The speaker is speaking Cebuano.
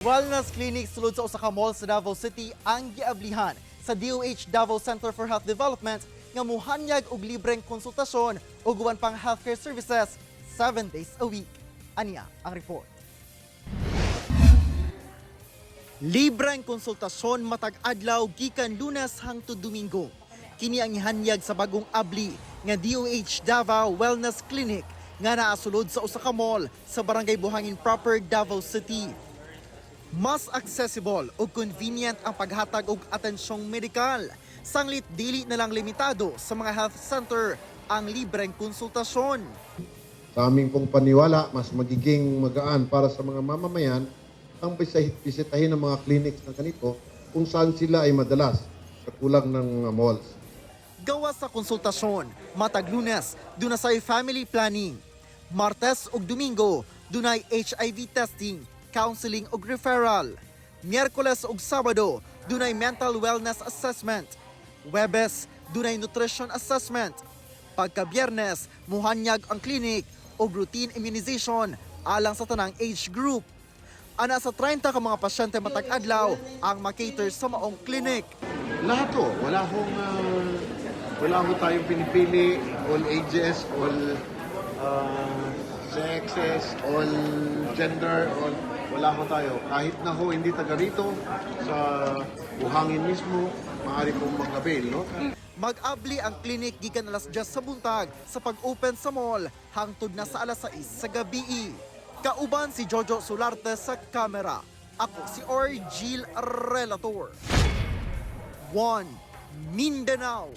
Wellness Clinic sulod sa usa ka mall sa Davao City ang giablihan sa DOH Davao Center for Health Development nga muhanyag og libreng konsultasyon ug uban pang healthcare services 7 days a week. Ania ang report. Libreng konsultasyon matag adlaw gikan Lunes hangtod Domingo. Kini ang ihanyag sa bagong abli nga DOH Davao Wellness Clinic nga naasulod sa usa ka mall sa Barangay Buhangin Proper, Davao City. Mas accessible ug convenient ang paghatag og atensyong medikal. Sanglit dili na lang limitado sa mga health center ang libreng konsultasyon. Sa aming pong paniwala, mas magiging magaan para sa mga mamamayan ang bisitahin ng mga clinics na ganito kung saan sila ay madalas sa kulang ng mga malls. Gawas sa konsultasyon, matag Lunes, duna say family planning. Martes ug Domingo, dunay HIV testing, counseling ug referral. Miyerkules ug Sabado, dunay mental wellness assessment. Huwebes, dunay nutrition assessment. Pagka Biyernes, muhanyag ang clinic og routine immunization alang sa tanang age group. Ana sa 30 ka mga pasyente matag adlaw ang makater sa maong clinic. Lahat to, wala ho tayong pinipili, all ages, all sexes, all gender, all, wala ho tayo. Kahit na ho hindi taga rito, sa Buhangin mismo, maaari pong mag-avail, no? Mag-abli ang clinic gikan alas 10 sa buntag sa pag-open sa mall hangtod na sa alas 6 sa gabi. Kauban si Jojo Solarte sa kamera. Ako si Orgil Relator. 1 Mindanao.